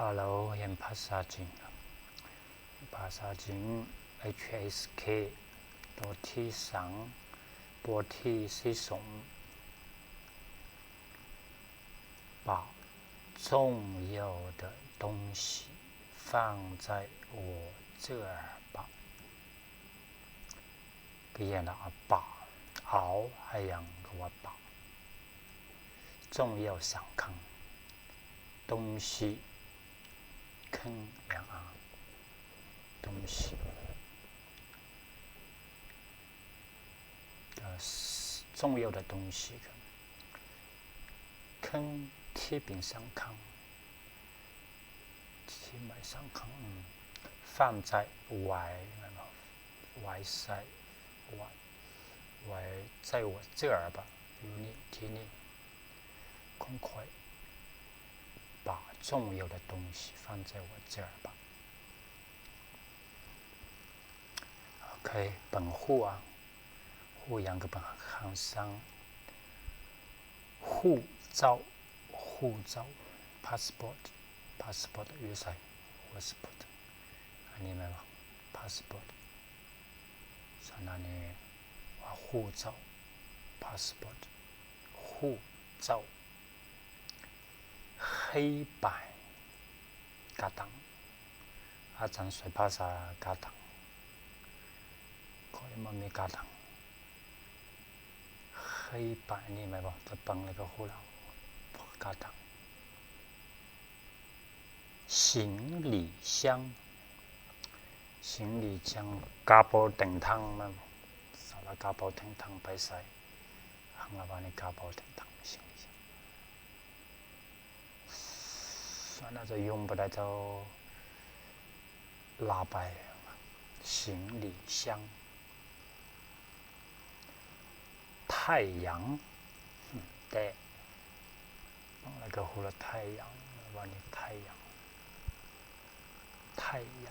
Hello ຮຽນພາສາຈີນ ພາສາຈີນ ເອັດເອັສເຄ ຕົວທີສອງ ບົດທີສິບສອງ 把重要的东西放在我这儿吧。 ກໍແມ່ນວ່າ 把 ເອົາ ຫາຫຍັງກໍວ່າ 把 重要 ສຳຄັນ 东西 ເຄື່ອງຫຍັງ 东西 重要的东西 ເຄື່ອງທີ່ເປັນສຳຄັນ ທີ່ໝາຍສຳຄັນ 放在 ໄວ້ ແມ່ນບໍ່ ໄວ້ໃສ່ ໄວ້ ໄວ້在我这儿吧 ຢູ່ນີ້ ທີ່ນີ້ ຂອງຂ້ອຍ 把重要的东西放在我这儿吧。 ໂອເຄ ເບິ່ງຮູ້ ຮູ້ຫຍັງກໍເບິ່ງ 护照 护照 passport passport ຢູ່ໃສ passport ອັນນີ້ແມ່ນບໍ່ passport ສະນັ້ນນີ້ 护照 passport 护照 黑白 ກະຕັງ ອາຈານສອນພາສາກະຕັງ ຂ້ອຍບໍ່ມີກະຕັງ 黑白 ນີ້ແມ່ນບໍ່ ຈະເບິ່ງແລ້ວກໍຮູ້ແລ້ວ ກະຕັງ 行李箱 行李箱 ກະເປົາເຕັງຖັງ ແມ່ນບໍ່ ສຳລັບກະເປົາເຕັງຖັງໄປໃສ ຫັ້ນລະວ່ານີ້ ກະເປົາເຕັງຖັງ 行李箱 ສ່ວນອາດຈະຍົງບໍ່ໄດ້ ເຈົ້າລາໄປ 行李箱 太阳 ແດດ ເບິ່ງແລ້ວກໍຮູ້ລະ 太阳 ວ່ານີ້ 太阳 太阳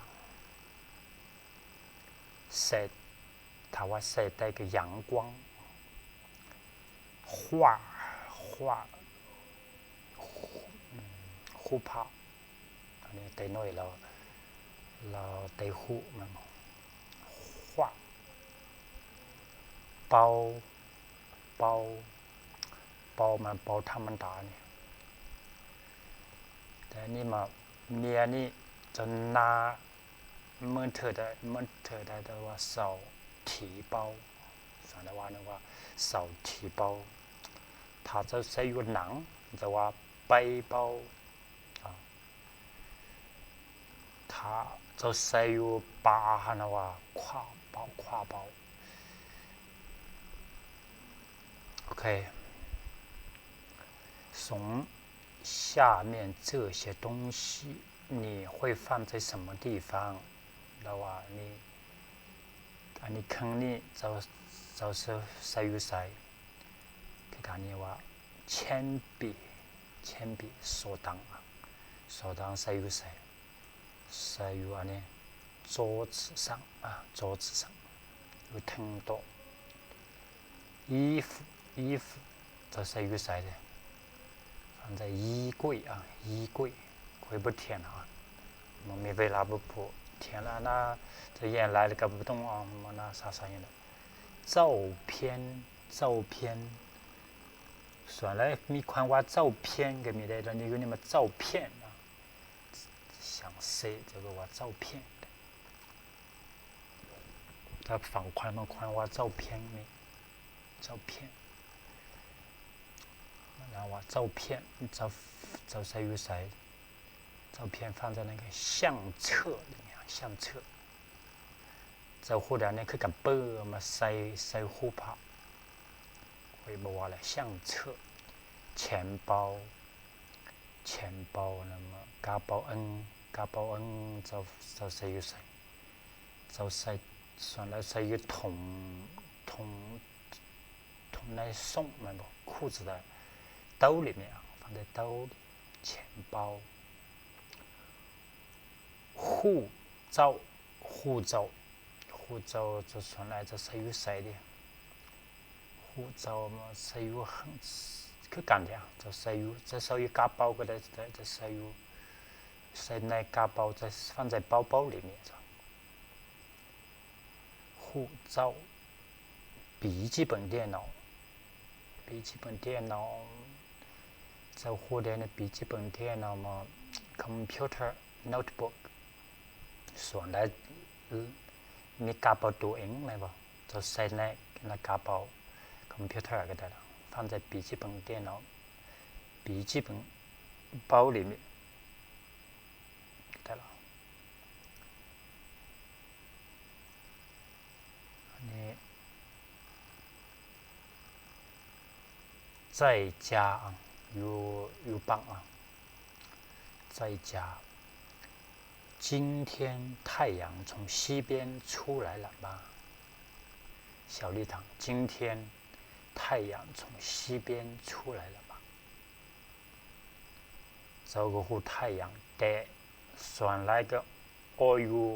ແສ ຖ້າວ່າແສແຕກກໍ 阳光 画 画 ຮູບພາບ ອັນນີ້ແຕ່ນ້ອຍລາວ ລາວແຕ່ຮູ້ແມ່ນບໍ່ 画 ເປົາ ເປົາ ເປົາ ມັນເປົາທຳມະດານີ້ ແຕ່ນີ້ມາ ເມຍນີ້ ຈົນໜ້າ ເມີນເທີດ ເມີນເທີດ ແຕ່ວ່າ ເສົາຖີເປົາ ສານະວ່າ ນະວ່າ ເສົາຖີເປົາ ຖ້າເຈົ້າໃສ່ຢູ່ໜັງ ຈະວ່າ ໄປເປົາ ຖ້າເຈົ້າໃສ່ຢູ່ປ່າຫັ້ນນະວ່າ ຂວ້າເປົາ ຂວ້າເປົາ ໂອເຄ 从下面这些东西 你会放在什么地方 ລະວ່ານີ້ ອັນນີ້ເຄື່ອງນີ້ເຈົ້າ ເຈົ້າໃສ່ຢູ່ໃສ ຄືກັນນີ້ວ່າ 鉛笔 鉛笔 ໂສຕັງ ໂສຕັງໃສ່ຢູ່ໃສ ໃສ່ຢູ່ອັນນີ້ 桌子上 ອາ 桌子上 ຢູ່ເທິງໂຕະ 衣服 衣服 ເຈົ້າໃສ່ຢູ່ໃສເດ 放在衣柜 ອາ 衣柜 ຂ້ອຍບໍ່ຖຽນ ອາ ບໍ່ມີເວລາ ບໍ່ ບໍ່ຖຽນ ອາ ນາ ເຈົ້າຮຽນຫຼາຍແລ້ວກໍບໍ່ຕ້ອງ ອາ ມານາສາສາຫຍັງດອກ 照片 照片 ສ່ວນຫຼາຍມີຄວາມວ່າ 照片 ກໍມີໄດ້ ແລ້ວນີ້ກໍນີ້ມາ 照片 ອາ 相似 ເຈົ້າກໍວ່າ 照片 ແຕ່ຝັ່ງຄວາມ ບາງຄົນວ່າ 照片 ນີ້ 照片 ລາວວ່າ 照片 ເຈົ້າ ເຈົ້າໃສ່ຢູ່ໃສ 照片 放在那个相册里面 相册 ເຈົ້າຮູ້ດານີ້ຄືກັນ ເປີມາໃສ່ ໃສ່ຮູບພາບ ຂ້ອຍບໍ່ວ່າແຫຼະ 相册 钱包 钱包 ນະ ກະເປົາເອິງ ກະເປົາເອິງ ເຈົ້າ ເຈົ້າໃສ່ຢູ່ໃສ ເຈົ້າໃສ່ ສ່ວນຫຼາຍໃສ່ຢູ່ຖົງ ຖົງ ຖົງໃນສົ້ງແມ່ນບໍ່ 裤ດສະຕາຍ 兜ລິແມ່ນຫຍັງ ຟັງໄດ້ 兜ລິ 钱包 ຮູບເຈົ້າ ຮູບເຈົ້າ ຮູບເຈົ້າ ເຈົ້າສ່ວນຫຼາຍຈະໃສ່ຢູ່ໃສເດ ຮູບເຈົ້າມາໃສ່ຢູ່ ຄືກັນເດ ເຈົ້າໃສ່ຢູ່ ຈະໃສ່ຢູ່ກະເປົາກໍໄດ້ ຈະໃສ່ຢູ່塞在揹包，塞，放在包包里面。护照，笔记本电脑，笔记本电脑，เຈົ້າຮູ້ແດ່ ໃນ 笔记本电脑 ມາ computer notebook ສ່ວນຫຼາຍ ມີກະເປົາໂຕເອງແມ່ນບໍ່? ເຈົ້າໃສ່ໃນ ໃນກະເປົາຄອມພິວເຕີກໍໄດ້ລະ 放在笔记本电脑 笔记本包里面 ກໍໄດ້ລະ. ອັນນີ້ 在家 ຢູ່ ຢູ່ບ້ານ 在家. 今天太阳从西边出来了吗？小丽谈，今天太阳从西边出来了吗？ ເຈົ້າກໍຮູ້ 太阳 ແຕ່ສ່ວນຫຼາຍກໍອອກຢູ່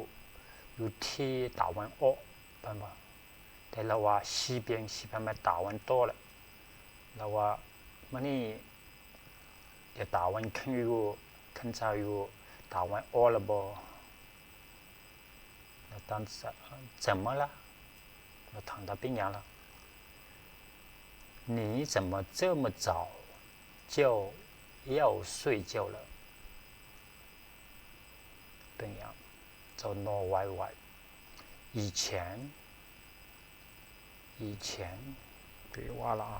ຢູ່ທີ່ຕາວັນອອກ ແມ່ນບໍ່? ແຕ່ລາວວ່າ 西边 西边 ແມ່ນຕາວັນຕົກແຫຼະ ລາວວ່າ ມື້ນີ້ ແຕ່ຕາວັນຂຶ້ນຢູ່ ຂຶ້ນເຊົ້າຢູ່ຕາວັນອອກແລ້ວບໍ່? ລາວຖາມ 怎么了? ລາວຖາມວ່າເປັນຫຍັງລະ? 你怎么这么早就要睡觉了? ເປັນຫຍັງເຈົ້ານອນໄວໆ? 以前 以前 ຄືວ່າລະ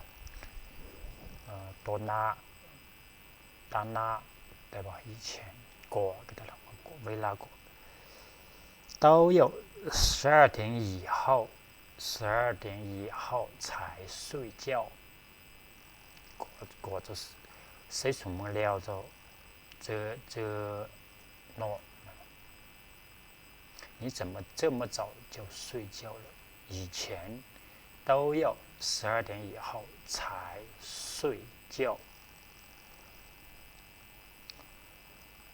ເອີ ຕໍ່ໜ້າ ຕາໜ້າ ແປວ່າ 以前 ກ່ອນ ກໍໄດ້ລະ ເວລາກ່ອນ. 都要十二点以后 十二点以后才睡觉. ກໍ ກໍຈະໃຊ້ສົມມຸດແລ້ວ ຈະ ຈະ ຈະນອນ. 你怎么这么早就睡觉了？以前都要十二点以后才睡觉。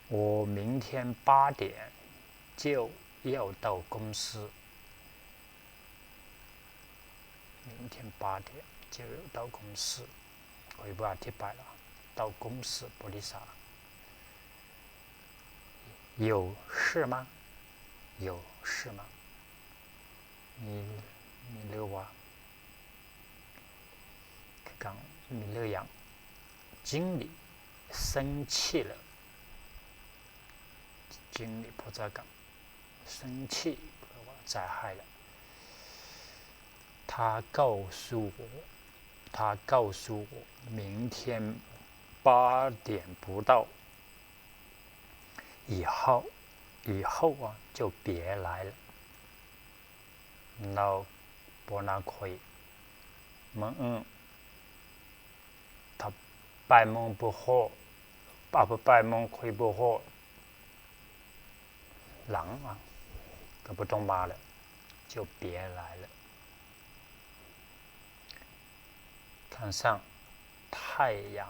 我明天八点就要到公司。明天八点就要到公司。 ຂ້ອຍບໍ່ອະທິບາຍລະ 到公司 ບໍລິສັດ. 有事吗？有事吗？ ມີ ມີເລື່ອງຫວາ? ຄືກັນ ມີເລື່ອງຫຍັງ? 经理生气了. 经理 ຜູ້ຈັດການ 生气 ແປວ່າໃຈຮ້າຍລະ. 他告诉我 他告诉我明天八点不到 以后 以后 啊，就别来了. ລາວບອກນຳຂ້ອຍ ມື້ອື່ນ ຖ້າບ່າຍໂມງບໍ່ຮອດ ອາ ບ່າຍໂມງຂ້ອຍບໍ່ຮອດ ຫຼັງ ກໍບໍ່ຕ້ອງມາແລ້ວ 就别来了. ທາງຊ້າງ 太阳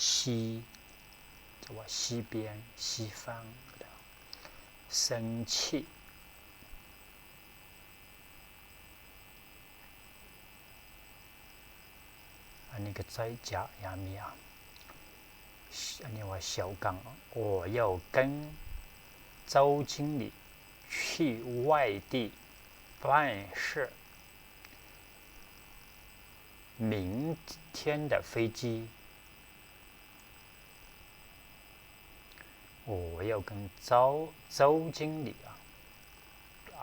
西 ຈະວ່າ 西边 西方 ກໍໄດ້ 生气. ອັນນີ້ກໍໃຊ້ຈະ ຍາເມຍ ອັນນີ້ວ່າ 小刚 我要跟周经理去外地办事 明天的飞机. 我要跟周 周经理 ອ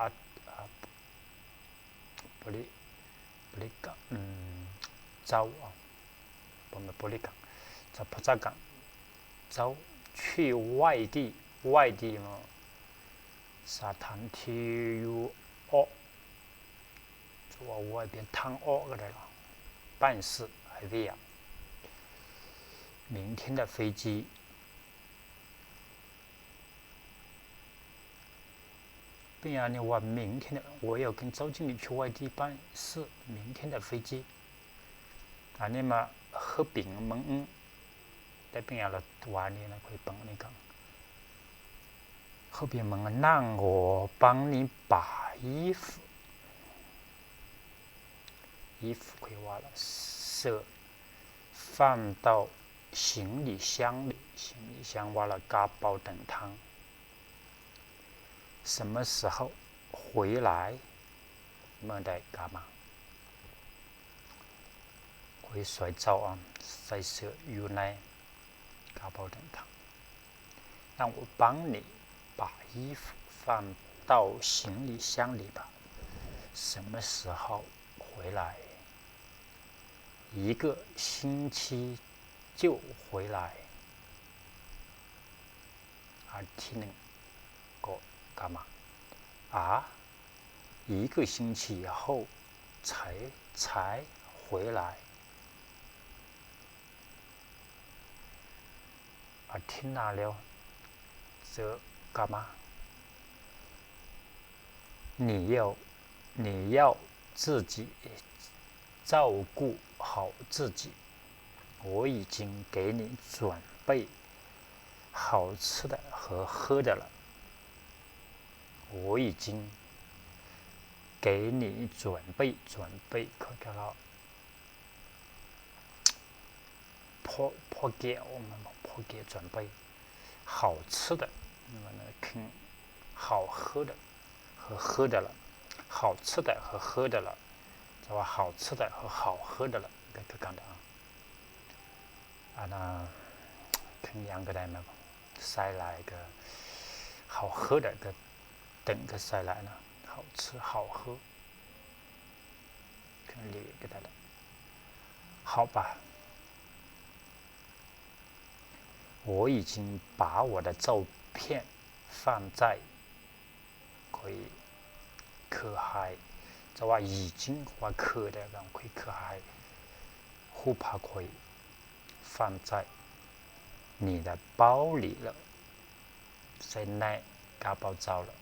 າ ອາ ບໍລິ ບໍລິການ ອືມ ເຈົ້າ ອາ ບໍ່ແມ່ນບໍລິການ ເຈົ້າ ຜູ້ຈັດການ ເຈົ້າ 去外地 外地 ສະຖານທີ່ຢູ່ອອກ ຈະວ່າໄວ້ເປັນທາງອອກກໍໄດ້ລະ 办事 ເຮັດວຽກ 明天的飞机. ເປັນຫຍັງວ່າ 明天 我要跟周经理去外地办事 明天的飞机 ອັນນີ້ມາເຮົາປິງເມືອງອຶ ແຕ່ເປັນຫຍັງລະ ວ່ານີ້ນະ ຂ້ອຍຟັງນີ້ກໍ ເຮົາປິງເມືອງ 让我帮你把衣服 衣服 ຂ້ອຍວ່າລະ ເສື້ອ 放到行李箱里，行李箱 ວ່າລະກະເປົາເດີນທາງ. 什么时候回来 ເມື່ອໃດກັບມາ. ຂ້ອຍໃສ່ເສື້ອ ໃສ່ເສື້ອຢູ່ໃນກະເປົາເດີນທາງ. 让我帮你把衣服放到行李箱里吧。什么时候回来？一个星期就回来。 ອາທິດໜຶ່ງກໍກັບມາ. 啊，一个星期后才 才回来。 ອາທິດໜ້າແລ້ວຈະກັບມາ. 你要，你要自己照顾好自己。 我已经给你准备好吃的和喝的了。我已经给你准备，准备 ຂ້ອຍກະລະ ພໍ້ ພໍ້ແກ່ວ ພໍ້ແກ່ວ 准备 好吃的 好喝的 和喝的了。好吃的和喝的了 ຈະວ່າ 好吃的和好喝的了 ກໍຄືກັນເດີ້. ອັນນ່າ ເຄື່ອງຫຍັງກໍໄດ້ ແມ່ນບໍ່? ໃສ່ຫຼາຍກໍ 好喝的 ກໍເຕັງກໍໃສ່ຫຼາຍນະ 好吃好喝 ເຄື່ອງເລກກໍໄດ້ລະ. 好吧，我已经把我的照片放在 ຂ້ອຍເຄີຍໃຫ້ ຈະວ່າ 已经 ວ່າເຄີຍໄດ້ ຂ້ອຍເຄີຍໃຫ້ ຮູບພາບຂ້ອຍ 放在 你的包里了 ໃສ່ໃນກະເປົາເຈົ້າລະ.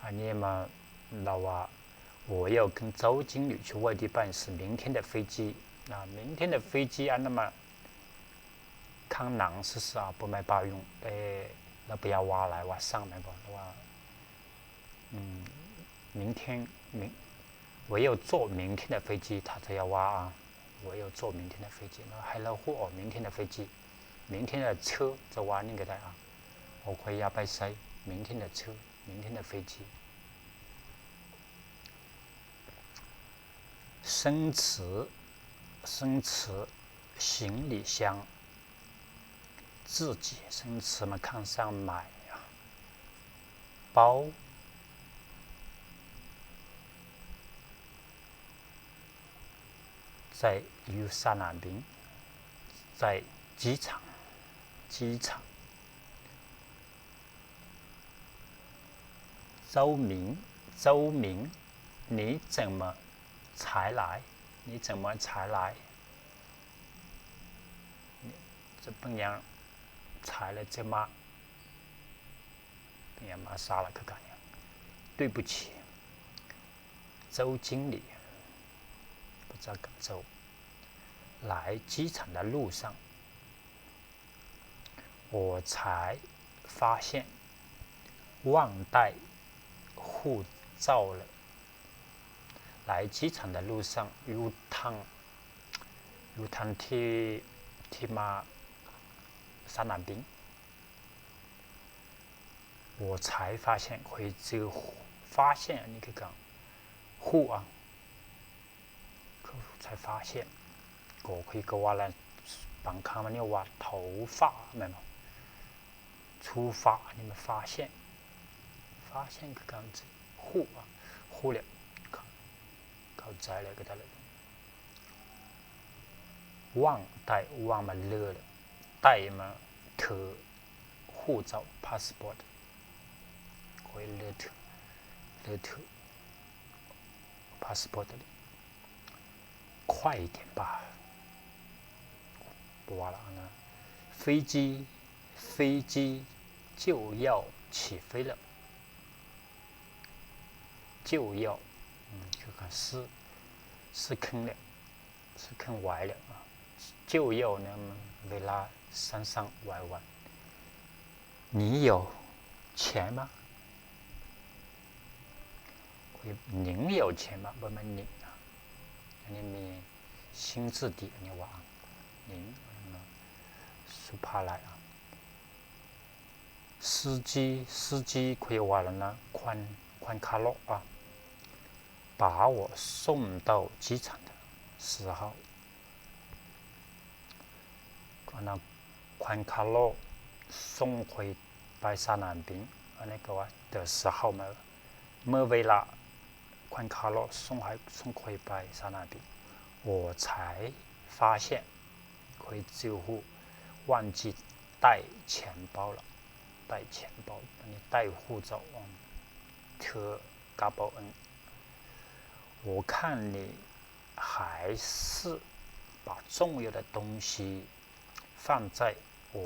ອັນນີ້ມາ ລາວວ່າ 我要跟周经理去外地办事，明天的飞机 ອາ 明天的飞机 ອັນນັ້ນມາ ຄັ້ງໜັງຊື່ໆ ອາ ບໍ່ແມ່ນປາຍຸງ ແຕ່ລາວບໍ່ຢາກວ່າຫຼາຍ ວ່າຊ່າງແມ່ນບໍ່ ລາວວ່າ ອືມ 明天 明 我要坐明天的飞机 ຖ້າຈະຢາກວ່າ ອາ 我要坐明天的飞机 ເນາະ ໃຫ້ລາວຮູ້ອອກ 明天的飞机 明天的车 ຈະວ່ານີ້ກໍໄດ້ ອາ ໂອເຄ ຢ່າໄປໃສ່ 明天的车 明天的飞机. 生词 生词 行李箱 自己 生词 ມາຂ້າງສ້າງໝາຍ 包 在 ຢູ່ສະໜາມບິນ 在机场 机场 周明 周明 你怎么才来 你怎么才来 ຈະເປັນຫຍັງ ສາຍແລ້ວຈະມາ ເປັນຫຍັງມາສາຍລະຄືກັນ 对不起 周经理 ຜູ້ຈັດການໂຈ 来机场的路上 我才发现忘带护照了 来机场的路上 ຢູ່ທາງ ຢູ່ທາງທີ່ ທີ່ມາສະໜາມບິນ 我才发现 ຂ້ອຍຈື່ 发现 ອັນນີ້ຄືກັນ ຮູ້ອະ 才发现 ກໍຄືກັບວ່າລະ ບາງຄັ້ງມັນເອີ້ນວ່າ 头发 ແມ່ນບໍ່ 初发 ອັນນີ້ມັນ 发现 发现 ຄືກັນ ຮູ້ອະ ຮູ້ແລ້ວ ເຂົ້າໃຈແລ້ວກໍໄດ້ແລ້ວ. 忘带 ວ່າງ ມາເລີຍ 带 ມາຖື 护照 passport ຂ້ອຍເລີຍຖື ເລີຍຖື passport 快一点吧 ບໍ່ວ່າລະນະ 飞机 飞机就要起飞了 就要 ອືມ ຄືກັນ ຊິ ຊິຂຶ້ນແລ້ວ ຊິເຄື່ອນໄຫວແລ້ວ 就要 ນີ້ເວລາສັ້ນໆ ໄວໆ 你有钱吗 ໂອ人有钱吗？ ບໍ່ແມ່ນ หญิง ນະ ອັນນີ້ມີ ຊິງ ຊື່ ດີ ອັນນີ້ວ່າ หญิง ສຸພາລັຍ 司机 司机 ຂ້ອຍວ່າແລ້ວນະ ຄວັນ ຄວັນຄາເລາະ ອະ 把我送到机场的时候 ອັນນັ້ນ ຄວັນຄາເລາະ ສົ່ງຂ້ອຍໄປສະໜາມບິນ ອັນນີ້ກໍວ່າ 的时候 ເມື່ອ ເມື່ອເວລາ ຄວັນຄາເລາະ ສົ່ງໃຫ້ ສົ່ງຂ້ອຍໄປສະໜາມບິນ 我才发现 ຂ້ອຍຈື່ຮູ້ 忘记带钱包了 带钱包 ອັນນີ້ 带护照 ອາ ເທື່ອກະເປົາ ອັນ 我看你 还是把重要的东西放在我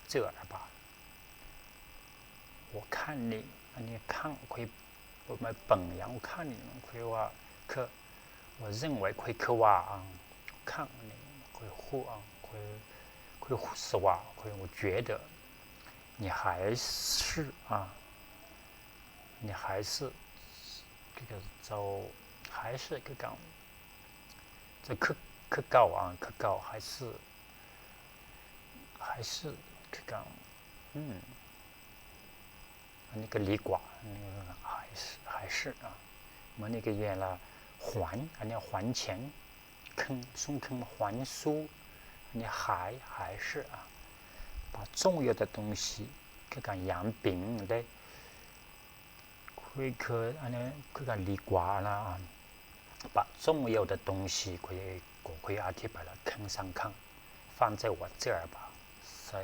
这儿吧。我看你 ອັນນີ້ 看 ຂ້ອຍ ບໍ່ແມ່ນ ເບິ່ງຫຍັງ 我看你 ຂ້ອຍວ່າ 可 我认为 ຂ້ອຍ ຄືວ່າ 看 ອັນນີ້ ຂ້ອຍ ຮູ້ ຂ້ອຍ ຂ້ອຍ ສະວ່າ 我觉得你还是 你还是 ຄືກັນ 还是 ຄືກັນ ຈະຄື ຄືເກົ່າ ຄືເກົ່າ 还是 还是 ຄືກັນ ອືມ ອັນນີ້ກໍ ดีกว่า 还是 还是 ອາ ມື້ນີ້ກໍແມ່ນລະ 还 ອັນນີ້ 还钱 ເຄິ່ງ ສ່ວນເຄິ່ງ 还书 ອັນນີ້ 还 还是 ອາ 把重要的东西 ຄືກັນ 养饼 ເດ້ ຂ້ອຍເຄີຍ ອັນນີ້ຄືກັນ ดีกว่า ນະ 把重要的东西 ຂ້ອຍ ຂ້ອຍອະທິບາຍແລ້ວ 可以放在我这儿吧 ໃສ່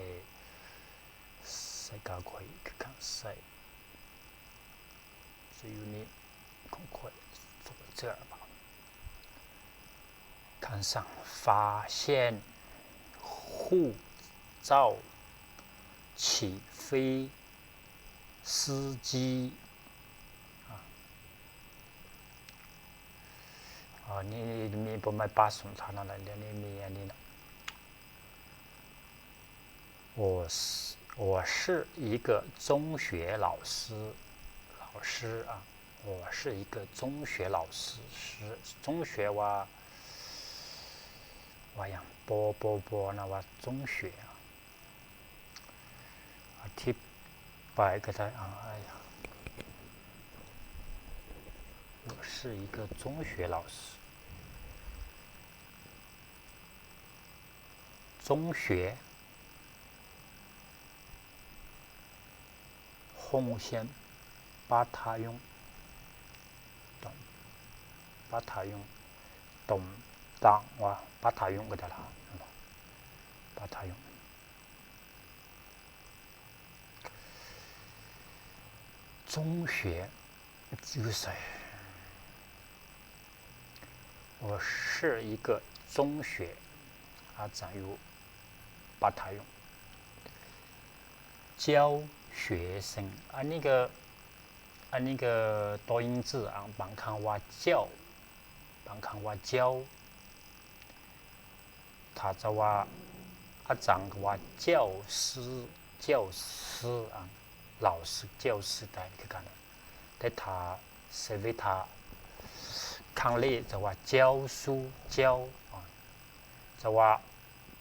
ໃສ່ກັບຂ້ອຍ ຄືກັນ ໃສ່ ໃສ່ຢູ່ນີ້ ຂອງຂ້ອຍ 放在我这儿吧 看上发现护照起飞司机 ອາ ນີ້ມີ ບໍ່ແມ່ນ ປາສົນທະນາ ແລ້ວນີ້ມີອັນນີ້ນະ 我是 我是一个中学老师 老师 ອາ 我是一个中学老师 中学 ວ່າ ວ່າຫຍັງ ປໍ ປໍ ປໍ ນະ ວ່າ 中学 ອະທິບາຍກໍໄດ້ ອາ 我是一个中学老师 中学 ໂຮງຮຽນ ປະຖະຍົມ ປະຖະຍົມ ຕົງ ຕ່າງວ່າ ປະຖະຍົມກໍໄດ້ລະ ປະຖະຍົມ 中学 ຢູ່ໃສ 我是一个中学 ອາຈານຢູ່ ປະຖະຍົມ 教学生 ອັນນີ້ກໍ ອັນນີ້ກໍ 多音字 ອາ ບາງຄັ້ງວ່າ 教 ບາງຄັ້ງວ່າ 教 ຖ້າຈະວ່າ ອາຈານກໍວ່າ 教师 教师 ອາ 老师 教师 ໄດ້ຄືກັນ ແຕ່ຖ້າ ສະເວທາ ຄັງເລ ຈະວ່າ 教书 教 ອາ ຈະວ່າ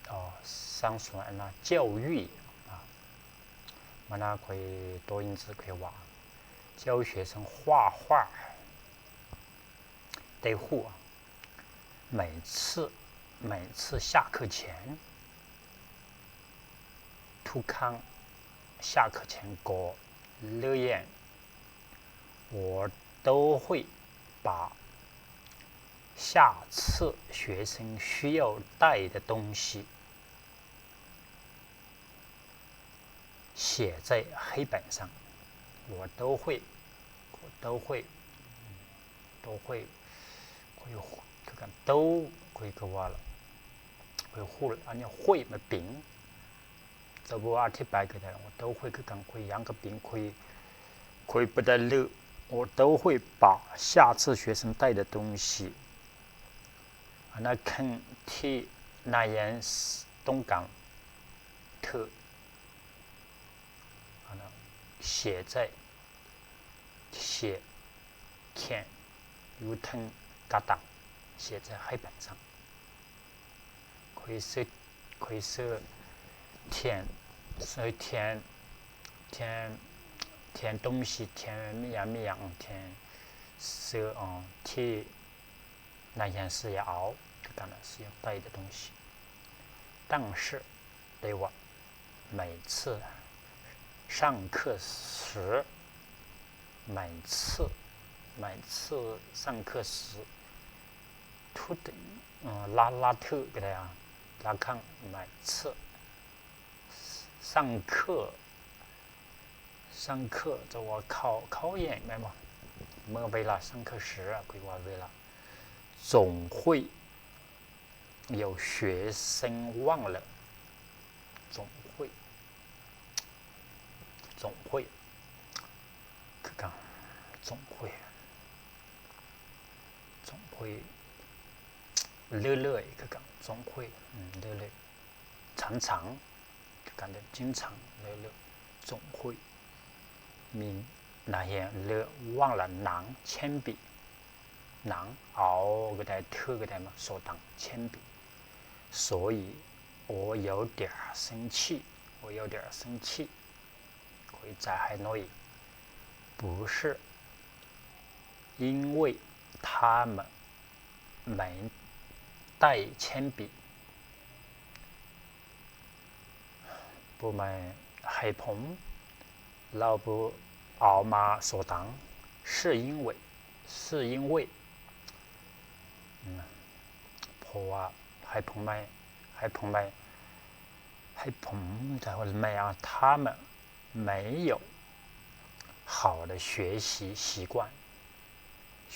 ອາ ສາງສວນ ອັນນະ 教育 ອາ ມານາ ຂ້ອຍ 多音字 ຂ້ອຍວ່າ 教学生画画 ໄດ້ຮູ້ 每次 每次下课前 ທຸກຄັ້ງ 下课前 ກໍ ເລີກຮຽນ 我都会把下次学生需要带的东西 写在黑板上 我都会 都会 都会 ຂ້ອຍ ຄືກັນ 都 ຂ້ອຍກໍວ່າລະ ຂ້ອຍຮູ້ລະ ອັນນີ້ 会 ມັນເປັນ ຈະບໍ່ອະທິບາຍກໍໄດ້ 都会 ຄືກັນ ຂ້ອຍຫຍັງກໍເປັນ ຂ້ອຍ ຂ້ອຍບໍ່ໄດ້ລືມ 我都会把下次学生带的东西 ອັນນັ້ນ ເຄື່ອງທີ່ນັກຮຽນຕ້ອງການ ເທື່ອ ອັນນັ້ນ 写在 写看，有听，甲档写在黑板上。可以是，可以是填，所以填，填，填东西，填乜样乜样，填是，嗯，ที่ นัກຮຽນຊື້ຢາເອົາ ຄືກັນນະ ຊື້ຢາໄປ 的东西。但是 ແຕ່ວ່າ 每次 上课时 每次 每次 上课时 ທຸກ ເອີ ຫຼາຍໆເທື່ອກໍໄດ້ ຫຼາຍຄັ້ງ 每次 上课 上课 ແປວ່າເຂົ້າ ເຂົ້າຮຽນແມ່ນບໍ່? ເມື່ອເວລາ 上课时 ກໍຄືວ່າເວລາ 总会 有学生忘了 总会 总会 ຄືກັນ 总会 总会 ເລື້ອຍໆ ຄືກັນ 总会 ເລື້ອຍໆ 常常 ຄືກັນເດ້ 经常 ເລື້ອຍໆ 总会 ມີນັກຮຽນ ເລີຍ 忘了拿铅笔 拿 ເອົາ ກໍໄດ້ 摕 ກໍໄດ້ ມາ 收档 鉛笔 所以 我有点儿生气 我有点儿生气 ຂ້ອຍໃຈຮ້ອນ 不是 因为 他们 没带铅笔 ບໍ່ແມ່ນໃຫ້ຜົມ ລາວບໍ່ເອົາມາ 收档 是因为 是因为 ເພາະວ່າ ໃຫ້ຜົມ ໃຫ້ຜົມ ໃຫ້ຜົມ ແຕ່ວ່າ 他们 没有 好的学习习惯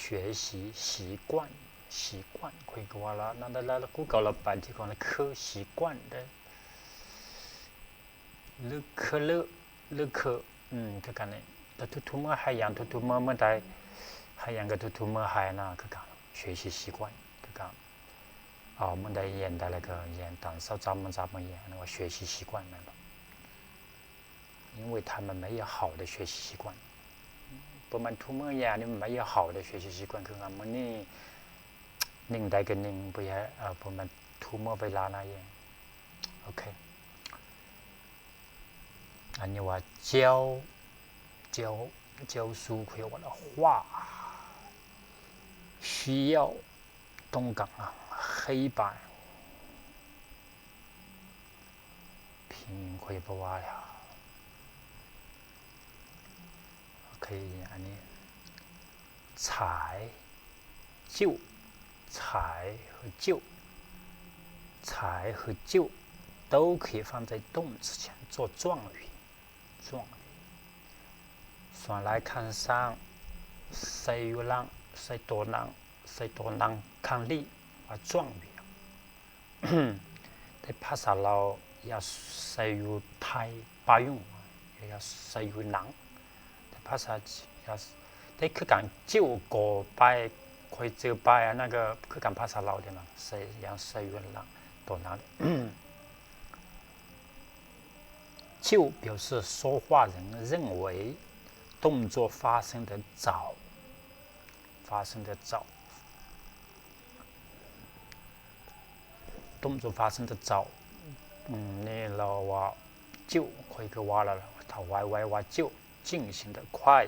学习习惯 习惯 ຂ້ອຍກໍວ່າລະ ນັ້ນລະ ກູເກີາລະ ໄປທີ່ຂອງລະ ຄື 习惯 ເດ້ ຫຼື ຄື ຫຼື ຫຼື ຄື ອືມ ຄືກັນນີ້ ແຕ່ທຸກໆເມື່ອ ໃຫ້ຫຍັງທຸກໆເມື່ອ ເມື່ອໃດ ໃຫ້ຫຍັງກໍທຸກໆເມື່ອ ໃຫ້ນະ ຄືກັນ 学习习惯 ຄືກັນ ເອົາ ເມື່ອໃດຮຽນໄດ້ແລ້ວກໍຮຽນ ຕອນເຊົ້າ ເຊົ້າມື້ ເຊົ້າມື້ຮຽນ ອັນນັ້ນວ່າ 学习习惯 ແມ່ນບໍ່? 因为他们没有好的学习习惯 ບໍ່ແມ່ນທຸກມື້ຮຽນ 没有好的学习习惯 ຄືວ່າມື້ນີ້ ໜຶ່ງໄດ້ກໍໜຶ່ງ ບໍ່ຢາກ ເອີ ບໍ່ແມ່ນທຸກມື້ເວລານະ ໂອເຄ ອັນນີ້ວ່າ 教 教 教书 ຄືວ່າ 话 需要 ต้องการ 黑板 ພິງ ຂ້ອຍບໍ່ວ່າແລ້ວ ໂອເຄ ອັນນີ້ 才 就 才 和 就 才 和 就 都可以放在动词前做状语 状语 ສ່ວນຫຼາຍຄັນສ້າງ ໃສ່ຢູ່ຫຼັງ ໃສ່ໂຕໜັງ ໃສ່ໂຕໜັງ ຄັນລີ ວ່າ 状语 ແຕ່ພາສາລາວ ຢ່າໃສ່ຢູ່ທ້າຍ ປາຍຸງ ຢ່າໃສ່ຢູ່ຫຼັງ ແຕ່ພາສາ ຢ່າ ແຕ່ຄືກັນ 就 ກໍ ໄປ ຂ້ອຍຈື່ໄປ ອັນນັ້ນກໍຄືກັນພາສາລາວເດ້ນະ ໃສ່ ຢ່າໃສ່ຢູ່ຫຼັງ ໂຕໜັງ 就表示说话人认为动作发生得早，发生得早。动作发生得早 ອືມ ນີ້ລາວວ່າ 就 ຂ້ອຍກໍວ່າລະ ຖ້າໄວໆວ່າ 就 进行得快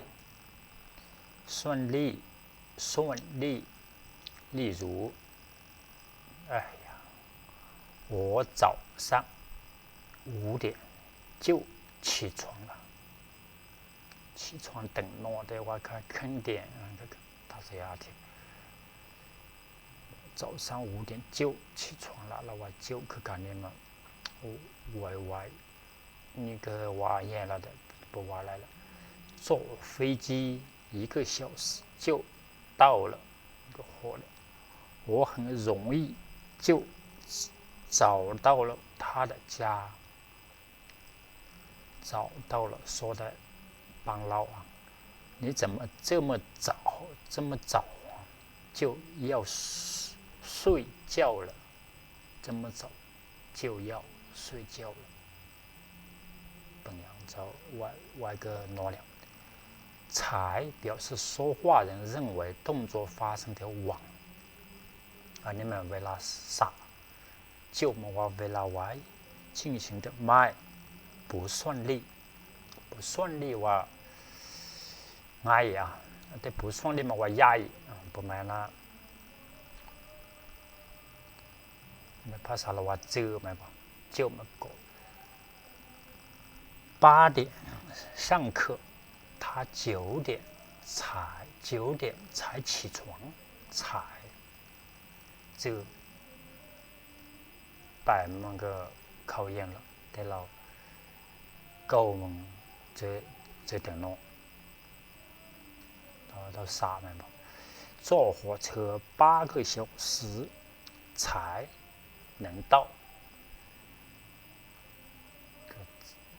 顺利 顺利 例如 哎呀 我早上五点就起床了 起床 ຕື່ນນອນ ແຕ່ວ່າ ຂຶ້ນເຕີນ ອາ ຕາສະຍາທິ 早上五点就起床了 ລາວວ່າ 就 ຄືກັນນີ້ມາ ໄວໆ ນີ້ກໍວ່າແຍ່ລະ ບໍ່ວ່າຫຼາຍລະ 坐飞机一个小时就到了 ກໍຮອດແລ້ວ 我很容易就找到了他的家 找到了 ໂຊດາ ປາງລາວ 你怎么这么早 这么早就要睡觉了 这么早就要睡觉了 ເປັນຫຍັງເຈົ້າ ໄວ ໄວກໍນອນແລ້ວ才表示说话人认为动作发生的晚。 ອັນນີ້ແມ່ນເວລາຊ້າ. 久 ແມ່ນວ່າເວລາໄວ. 进行的慢. 不顺利. 不顺利 ວ່າງ່າຍອະ ແຕ່不顺利 ແມ່ນວ່າຢາຍ ປະມານນັ້ນ. ໃນພາສາລາວວ່າ 久 ແມ່ນບໍ່? 久 ແມ່ນກໍ 八点上课, 他九点才, 九点才起床, 才. 九 ແປມັນກໍເຂົ້າຮຽນແລ້ວ ແຕ່ລາວເກົ້າໂມງ ເຈັດ ເຈັດໂມງເນາະ. ລາວ ລາວຊ້າແມ່ນບໍ່? 坐火车八个小时才能到.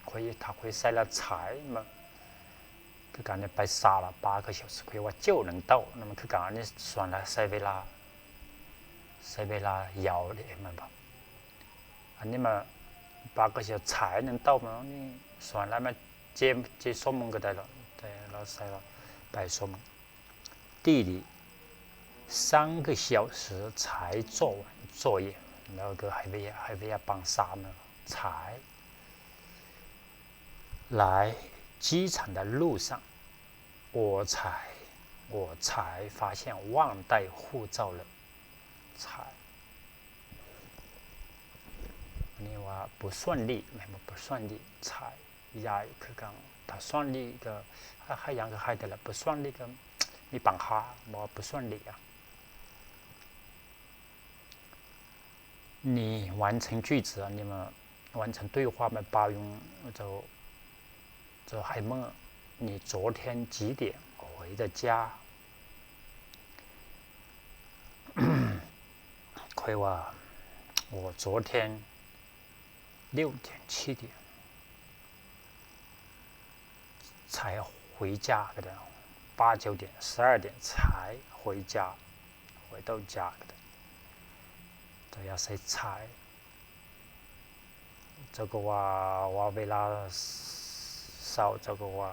ຂ້ອຍ ຖ້າຂ້ອຍໃສ່ລະ 才 ມາ ຄືກັນ ໄປຊ້າລະ 八个小时 ຂ້ອຍວ່າ 九能到 ນັ້ນມັນຄືກັນ. ອັນນີ້ສ່ວນຫຼາຍໃຊ້ເວລາ ໃຊ້ເວລາຍາວເດ້ ແມ່ນບໍ່? ອັນນີ້ມາ 八个小时 才能到 ມັນນີ້ສ່ວນຫຼາຍມາ ເຈັດ ເຈັດຊົ່ວໂມງກໍໄດ້ລະ ແຕ່ລາວໃສ່ລະ ແປດຊົ່ວໂມງ. 地理三个小时才做完作业 ແລ້ວກໍໃຫ້ເວຍ ໃຫ້ເວຍປາງສາມ ໃຊ້ 来机场的路上 我才 我才发现忘带护照了 才. ອັນນີ້ວ່າ 不顺利 ແມ່ນບໍ່? 不顺利 才 ຢາຍຄືກັນ. ຖ້າ 顺利 ກໍ ຫາ ຫາຫຍັງກໍຫາຍໄດ້ລະ 不顺利 ກໍມີບັນຫາ ບໍ່ວ່າ 不顺利 ອະ. 你完成句子 ອັນນີ້ມາ 完成对话 ແມ່ນປ່າວຍົງ ເຈົ້າ ເຈົ້າໃຫ້ເມືອ 你昨天几点回的家? ຂ້ອຍວ່າ 我昨天六点七点 才回家 ກໍໄດ້ 八九点十二点才回家 回到家 ກໍໄດ້ ແຕ່ຢ່າໃສ່ 才 ເຈົ້າກໍວ່າ ວ່າເວລາເຊົ້າ ເຈົ້າກໍວ່າ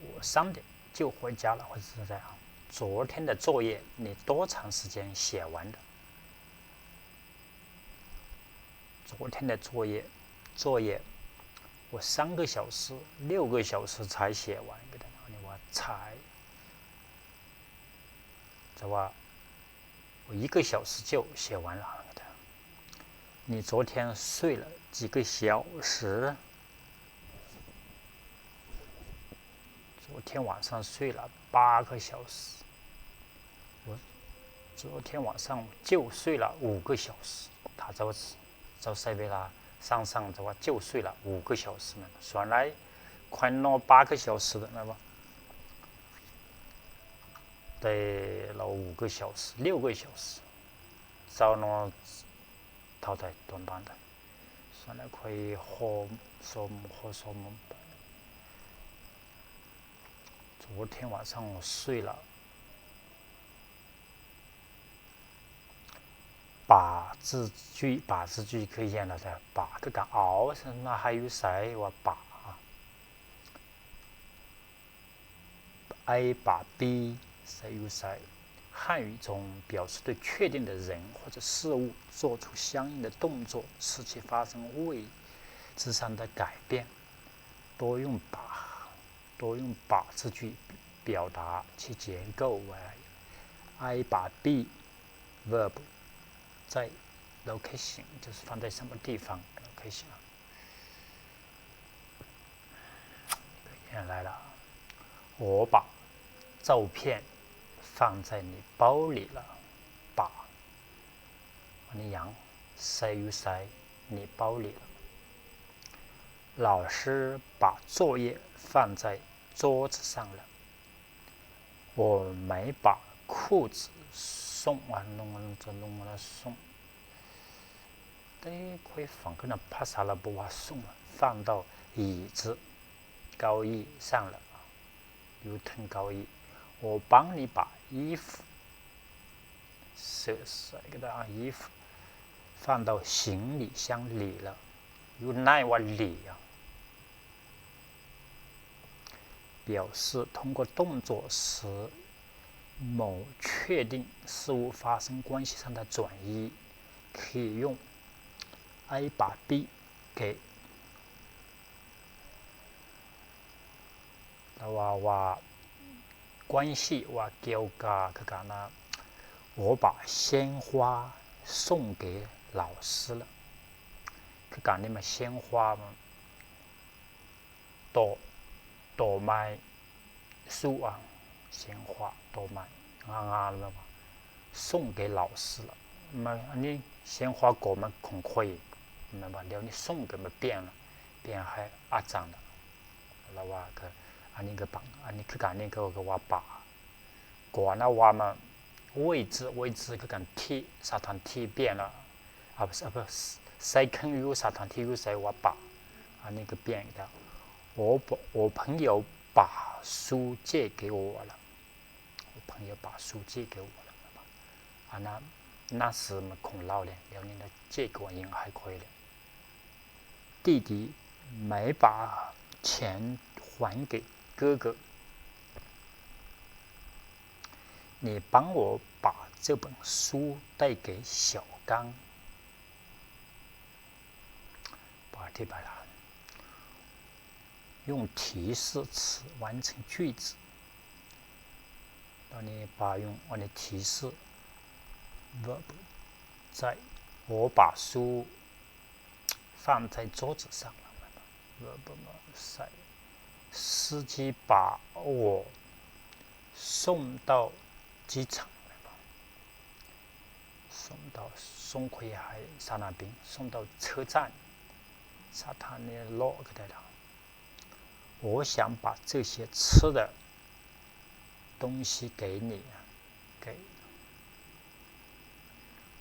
我三点就回家了 ວ່າຊັ້ນ. 昨天的作业你多长时间写完的? 昨天的作业 作业 我三个小时 六个小时才写完 ກໍໄດ້ ອັນນີ້ວ່າ 才 ແຕ່ວ່າ 我一个小时就写完了 ກໍໄດ້. 你昨天睡了几个小时? 昨天晚上睡了八个小时。我昨天晚上就睡了五个小时。 ຖ້າເຈົ້າ ເຈົ້າໃຊ້ເວລາ ສາງໆ ເຈົ້າວ່າ 就睡了五个小时 ແມ່ນບໍ່? ສ່ວນຫຼາຍ ຂ້ອຍນອນ 八个小时 ແມ່ນບໍ່? 对了，五个小时 六个小时 ເຈົ້ານອນເທົ່າໃດ ຕອນປານໃດ? ສ່ວນຫຼາຍຂ້ອຍໂຮມ ໂຮມ ໂຮມ 昨天晚上我睡了 把字句 把字句 ຄືຫຍັງລະ ແຕ່ 把 ຄືກັນ ເອົາ ຊັ້ນນະ ໃຫ້ຢູ່ໃສ ວ່າ 把 A 把 B ໃສ່ຢູ່ໃສ? 汉语中表示对确定的人或者事物做出相应的动作，使其发生位置上的改变，多用把，多用把字句表达其结构为 A 把 B verb 在 location，就是放在什么地方 location 啊。 来了，我把照片放在你包里了。把 ອັນນີ້ຫຍັງ ໃສ່ຢູ່ໃສ 你包里了。老师把作业放在桌子上了。我没把裤子送 ວ່າ ນຸ່ງ ຈະນຸ່ງ ແລ້ວ ສົ່ງ ແຕ່ຂ້ອຍຟັງຄືນະ ພາສາລາວບໍ່ວ່າ ສົ່ງ 放到椅子 ເກົ້າอี้ 上了 ຢູ່ເທິງເກົ້າອີ້. 我帮你把衣服 ເສື້ອໃສ່ກໍໄດ້ 衣服 放到行李箱里了 ຢູ່ໃນວ່າ 里 ອະ.表示通过动作使某确定事物发生关系上的转移，可以用 A 把 B 给 ແລ້ວວ່າ ວ່າ 关系 ວ່າກ່ຽວກັບ ຄືກັນນະ 我把鲜花送给老师了 ຄືກັນນີ້ ມາ 鲜花 ມາ ດອກ ດອກໄມ້ ຊູອາ 鲜花 ດອກໄມ້ ງາມໆ ແລ້ວວ່າ 送给老师了 ມາ ອັນນີ້ 鲜花 ກໍມາຂອງຂ້ອຍ ແມ່ນບໍ່? ດຽວນີ້ ສົ່ງ ກໍມາປ່ຽນ ປ່ຽນໃຫ້ອາຈານ ແລ້ວວ່າ ກໍ ອັນນີ້ກໍປັງ ອັນນີ້ຄືກັນນີ້ ກໍ ກໍວ່າປາ ກ່ອນນະວ່າມາ 位置 位置 ຄືກັນ ທີ່ ສະຖານທີ່ປ່ຽນລະ ອາ ໃສ່ເຄື່ອງຢູ່ ສະຖານທີ່ຢູ່ໃສວ່າປາ ອັນນີ້ກໍປ່ຽນອີກແລ້ວ 我我朋友把书借给我了 我朋友把书借给我了 ອັນນັ້ນໜັງສືຂອງລາວເດ້ ດຽວນີ້ລາວ 借给我 ຍັງໃຫ້ຂ້ອຍເດ້ 弟弟没把钱还给哥哥，你帮我把这本书带给小刚。 ປະຕິບັດ 用提示词完成句子 ຕອນນີ້ປາ 用 ອັນນີ້ 提示 verb ໃສ່ 我把书 放在桌子上 verb ໃສ່ 司机把我送到机场 送到 ສົ່ງຂ້ອຍໃຫ້ສະໜາມບິນ 送到车站 ສະຖານີລົດກໍໄດ້ລະ 我想把这些吃的东西给你给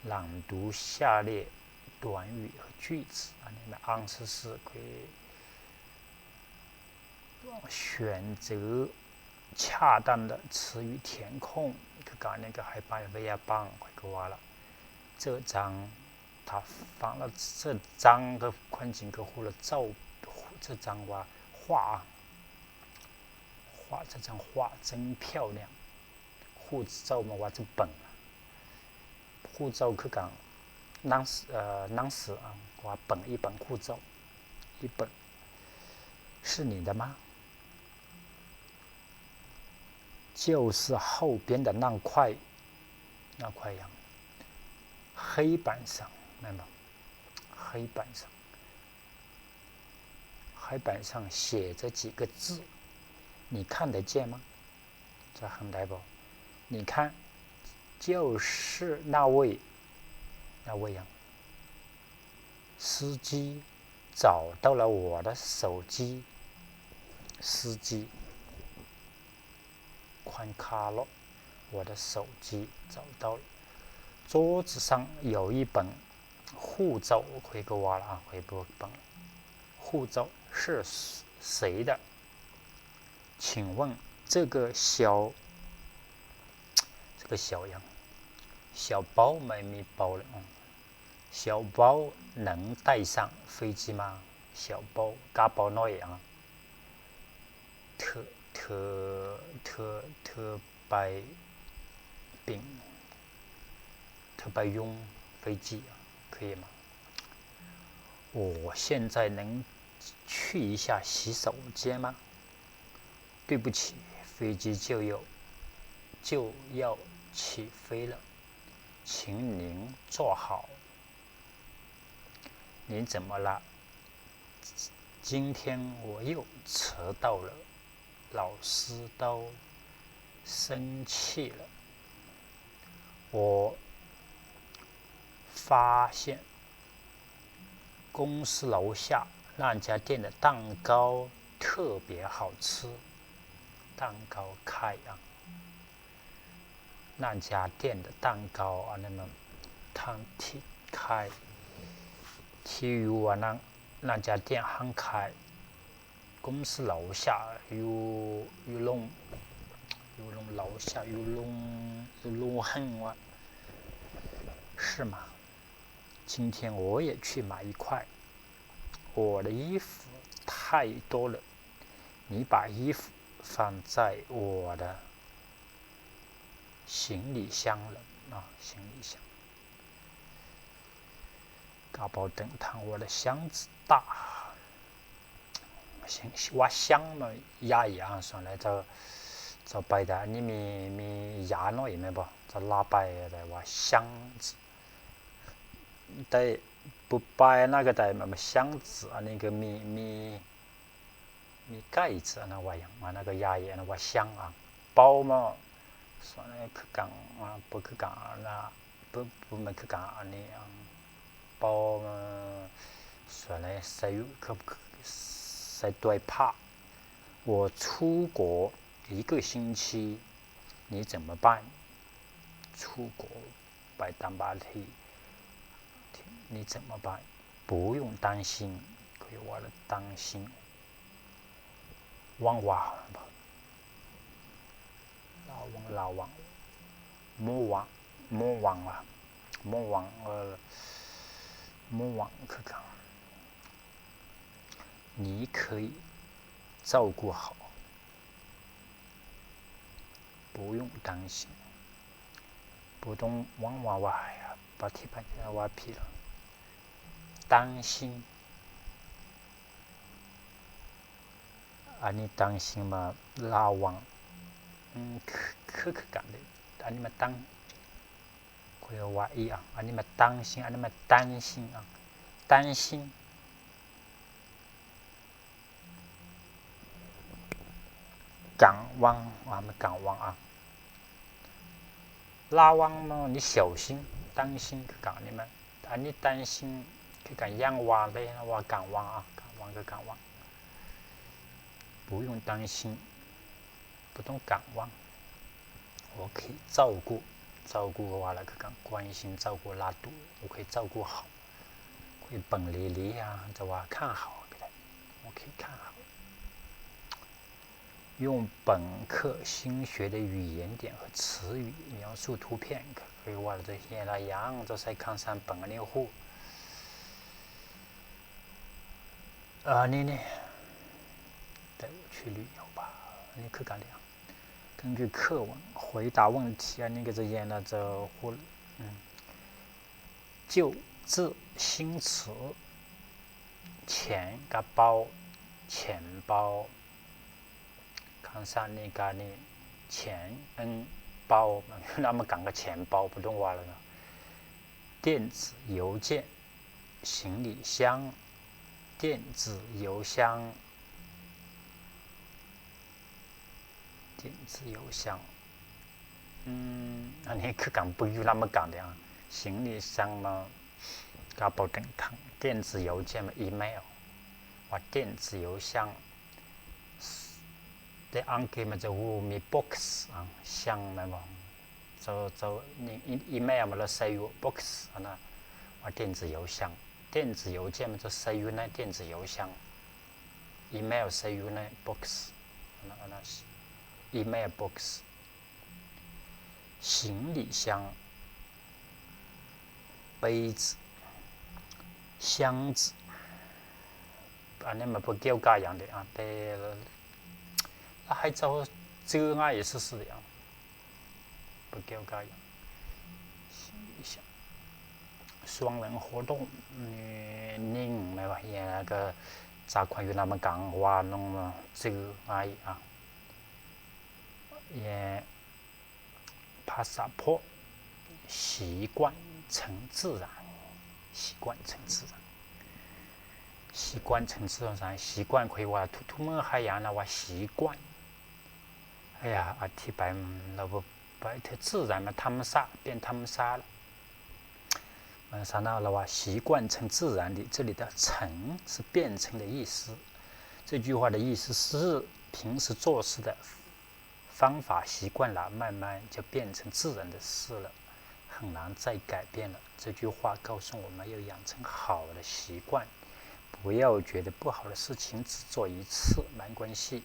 朗读下列短语和句子 ອັນນີ້ນະ ອ່ານຊື່ໆ ຂ້ອຍ 选择恰当的词语填空 ຄືການນີ້ກໍໃຫ້ປາຍໄວຍາປັງ ຂ້ອຍກໍວ່າລະ 这张 ຖ້າຟັງລະ 这张 ກໍຄວາມຈິງກໍຮູ້ລະ ເຈົ້າ 这张 ວ່າ 画 画 这张画真漂亮 ຮູບເຈົ້າ ມາວ່າ 这本 ຮູບເຈົ້າ ຄືກັນ ໜັງສື ໜັງສື ວ່າ 本 一本 ຮູບເຈົ້າ 一本 是你的吗？教室后边的那块 那块 ຫຍັງ 黑板上 ແມ່ນບໍ່ 黑板上 黑板上写着几个字，你看得见吗？ ເຈົ້າເຫັນໄດ້ບໍ່? 你看，就是那位 那位 ຫຍັງ 司机找到了我的手机 司机 ຄົນຂັບລົດ 我的手机找到了 桌子上有一本 ຮູບເຈົ້າ ຂ້ອຍກໍວ່າລະ ຂ້ອຍບໍ່ເບິ່ງ 护照是谁的？请问这个小 这个小 ຫຍັງ 小包 ມັນມີ 包 ແລ້ວ 小包能带上飞机吗？ 小包 ກະເປົານ້ອຍ ຫຍັງ ເທ ເທ ເທ ເທ ໄປບິນ ເທ ໄປຍົງ ເຟຈິ ເຄຍມາ 我现在能去一下洗手间吗？对不起，飞机就要，就要起飞了，请您坐好。 你怎么了？今天我又迟到了，老师都生气了。我发现公司楼下那家店的蛋糕特别好吃，蛋糕开啊。 那家店的蛋糕 ອັນນັ້ນນະ ທາງທີ່ຂາຍ ທີ່ຢູ່ອັນນັ້ນ 那家店 ຮ້ານຂາຍ 公司楼下 ຢູ່ ຢູ່ລົງ ຢູ່ລົງ 楼下 ຢູ່ລົງ ຢູ່ລົງ ວ່າ 是吗？ 今天我也去买一块，我的衣服太多了，你把衣服放在我的行李箱了 เนาะ 行李箱 กระเป๋าเดินทาง 我的箱子大 ว่า箱 ເນາະ ຢາໃຫຍ່ ສ່ວນຫຼາຍເຈົ້າ ເຈົ້າໄປ ແຕ່ອັນນີ້ມີ ມີຢາໜ້ອຍແມ່ນບໍ່ ເຈົ້າລາວໄປ ແຕ່ວ່າ箱子 ໄດ້ ບໍ່ໄປ ອັນນັ້ນກໍໄດ້ 箱子 ອັນນີ້ກໍມີ ມີ ມີ盖子 ອັນນັ້ນວ່າຫຍັງ ອັນນັ້ນກໍຢາໃຫຍ່ ອັນນັ້ນວ່າ箱 ອ່າ 包嘛 ສ່ວນອັນນີ້ຄືກັນ ອ່າ ບໍ່ຄືກັນ ອັນນັ້ນ ບໍ່ ບໍ່ແມ່ນຄືກັນ ອັນນີ້ ອ່າ 包嘛 ສ່ວນໃນໃສ່ຢູ່ ໃສ່ຖ້ວຍຜ້າ 我出国一个星期你怎么办 出国 ໄປຕ່າງປະເທດ 你怎么办 不用担心 ຂ້ອຍວ່າລະ 担心 หวังว่า ລະວັງ ລະວັງ 莫忘 莫忘 ວ່າ 莫忘 ເອີ 莫忘 ຄືກັນ 你可以照顾好 不用担心 บ่ຕ້ອງຫວັງວ່າ ວ່າ ປະຕິບັດ ວ່າຜິດ 担心 ອັນນີ້ 担心 ມາລະວັງ ຄື ຄືກັນເດ້ ອັນນີ້ມາຕັ້ງ ຂ້ອຍວ່າອີ່ອັນ ອັນນີ້ມາຕັ້ງຊິງ ອັນນັ້ນມາຕັ້ງຊິງ ຕັ້ງຊິງ ກາງວັງ ວ່າມັນກາງວັງ ລະວັງ ນີ້ 小心 ຕັ້ງຊິງ ຄືກັນ ອັນນີ້ມາ ອັນນີ້ 担心 ຄືກັນ ຢ່າງວ່າເລີຍ ວ່າກາງວັງ ກາງວັງ ຄືກາງວັງ 不用担心 บ่ຕ້ອງກາງວັງ 我可以照顾 照顾 ວ່າລະຄືກັນ 关心 照顾 ລະດູ 我可以照顾好 ຂ້ອຍເບິ່ງເລຍໆ ຈະວ່າຂ້າງເຮົາກໍໄດ້ 我可以看好 用本课新学的语言点和词语描述图片 ຄືວ່າເຈົ້າຮຽນຫຼາຍຢ່າງ ເຈົ້າໃຊ້ຄຳສັນເບິ່ງອັນນີ້ຮູ້ ອັນນີ້ນີ້ 带我去旅游吧 ອັນນີ້ຄືກັນເດ້ 根据课文回答问题 ອັນນີ້ກໍຈະຮຽນ ອາດຈະຮູ້ 旧字新词 钱 ກະເປົາ 钱包 ຄຳສັນນີ້ກະນີ້ 钱 包 ນຳມາກັນກັບ钱包 ບໍ່ຕ້ອງວ່າແລ້ວເນາະ 电子邮件 行李箱 电子邮箱 电子邮箱 ອືມ ອັນນີ້ຄືກັນ ບໍ່ຢູ່ນຳມາກັນເດ້ 行李箱 ມາ ກະເປົາເດີນທາງ 电子邮件 ອີເມວ ວ່າ 电子邮箱 ແຕ່ອັງກິດມັນຈະຮູ້ມີ box ອ່າ 箱 ແມ່ນບໍ່ ເຈົ້າ ເຈົ້າ ອີເມວ ມັນລະໃສ່ຢູ່ box ອັນນະ ວ່າ 电子邮箱 电子邮件 ມັນຈະໃສ່ຢູ່ໃນ 电子邮箱 ອີເມວ ໃສ່ຢູ່ໃນ box ອັນນະ ອັນນະ ອີເມວ box 行李箱 杯子 箱子 ອັນນີ້ມັນບໍ່ກ່ຽວກັບຫຍັງເດ້ ແຕ່ລະໃຫ້ເຈົ້າຈື່ງ່າຍຊື່ໆ ບໍ່ກ່ຽວກັບຫຍັງ 双人活动 ນີ້ ໜິ່ງ ແມ່ນວ່າ ເອີ ກໍຈາກຄວາມຢູ່ນຳກັນ ວ່າໜຶ່ງ ຈື່ງ່າຍ ອ່າ ພາສາໂພດ 习惯成自然 习惯成自然 习惯成自然 习惯 ຂ້ອຍວ່າທຸກໆມື້ ໃຫ້ອານວ່າ 习惯 ອາ ອະທິບາຍ ລະບົບ ໄປເຖິງ 自然 ມັນທຳມະຊາດ ເປັນທຳມະຊາດ ມັນສານາລະວ່າ 习惯成自然 这里的成是变成的意思 这句话的意思是平时做事的 方法习惯了，慢慢就变成自然的事了，很难再改变了。这句话告诉我们要养成好的习惯，不要觉得不好的事情只做一次没关系，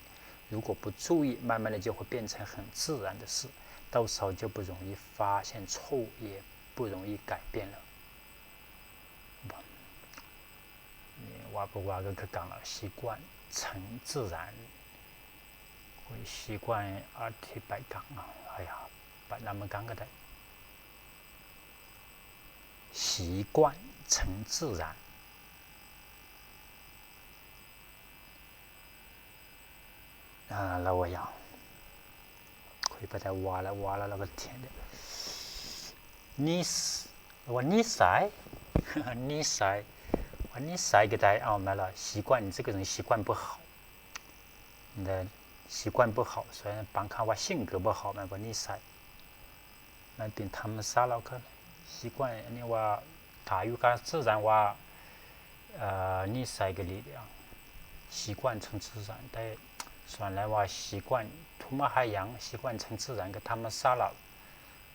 如果不注意，慢慢的就会变成很自然的事，到时候就不容易发现错误，也不容易改变了。 ວ່າບໍ່ວ່າກໍຄືກັນລະ 习惯成自然习惯 ອະທິບາຍກາງ ເອົາ ໄປນຳກາງກໍໄດ້. 习惯成自然 ອ່າ ລາວວ່າຫຍັງ? ຂ້ອຍໄປແຕ່ວ່າລະ ວ່າລະ ລາວກໍທຽນເດ້. ນິສ ລາວວ່ານິໄສ ນິໄສ ວ່ານິໄສກໍໄດ້ ເອົາ ແມ່ນລະ. 习惯 这个人习惯不好 习惯不好 ສະນັ້ນບາງຄັ້ງວ່າ 性格不好 ແມ່ນບໍ່? ນິໄສ ມັນເປັນທຳມະຊາດລາວກໍ 习惯 ອັນນີ້ວ່າ ຖ້າຢູ່ກັບ自然 ວ່າ ເອີ ນິໄສກໍດີເດ 习惯成自然 ແຕ່ສ່ວນຫຼາຍວ່າ 习惯 ທຸມາຫາຫຍັງ 习惯成自然 ກໍທຳມະຊາດລາວ.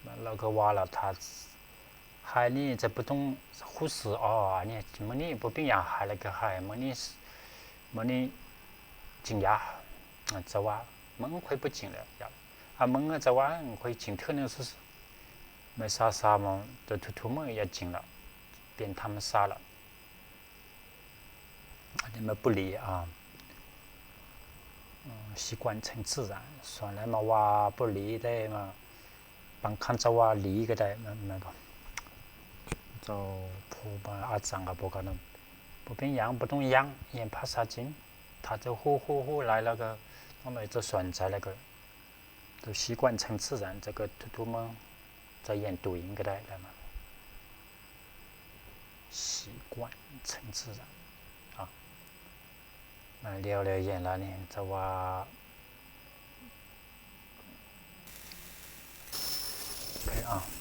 ແມ່ນລາວກໍວ່າລະ ຖ້າ ຫາຍນີ້ຈະບໍ່ຕ້ອງຮູ້ສຶກ ອໍ ອັນນີ້ມື້ນີ້ບໍ່ເປັນຫຍັງ ຫາຍແລ້ວກໍຫາຍ ມື້ນີ້ ມື້ນີ້ກິນຢາ ຈະວ່າ ມື້ອື່ນຂ້ອຍບໍ່ກິນແລ້ວ ຢາ ອາ ມື້ອື່ນຈະວ່າຂ້ອຍກິນເທື່ອໜຶ່ງຊື່ໆ ແມ່ນຊາໆ ມາ ແຕ່ທຸກໆມື້ຢ່າກິນລະ ເປັນທຳມະຊາດລະ. ອັນນີ້ມາບໍ່ດີ ອາ 习惯成自然 ສ່ວນຫຼາຍມາວ່າບໍ່ດີໄດ້ມາ ບາງຄັ້ງຈະວ່າດີກໍໄດ້ ແມ່ນ ແມ່ນບໍ່? ເຈົ້າຜູ້ມາອາຈານກໍບອກກັນນຳ ບໍ່ເປັນຫຍັງ ບໍ່ຕ້ອງຢ້ານ ຮຽນພາສາຈີນ ຖ້າເຈົ້າຮູ້ ຮູ້ ຮູ້ຫຼາຍແລ້ວກໍ ຕ້ອງໄດ້ເຈົ້າສົນໃຈແລ້ວກໍ 习惯成自然 ຈະເກີດທຸກໆມື້ ຈະຮຽນໂຕເອງກໍໄດ້ ແລ້ວມາ 习惯成自然 ອາ ມາແລ້ວ ແລ້ວຮຽນແລ້ວນີ້ ຈະວ່າ ໂອເຄ ອາ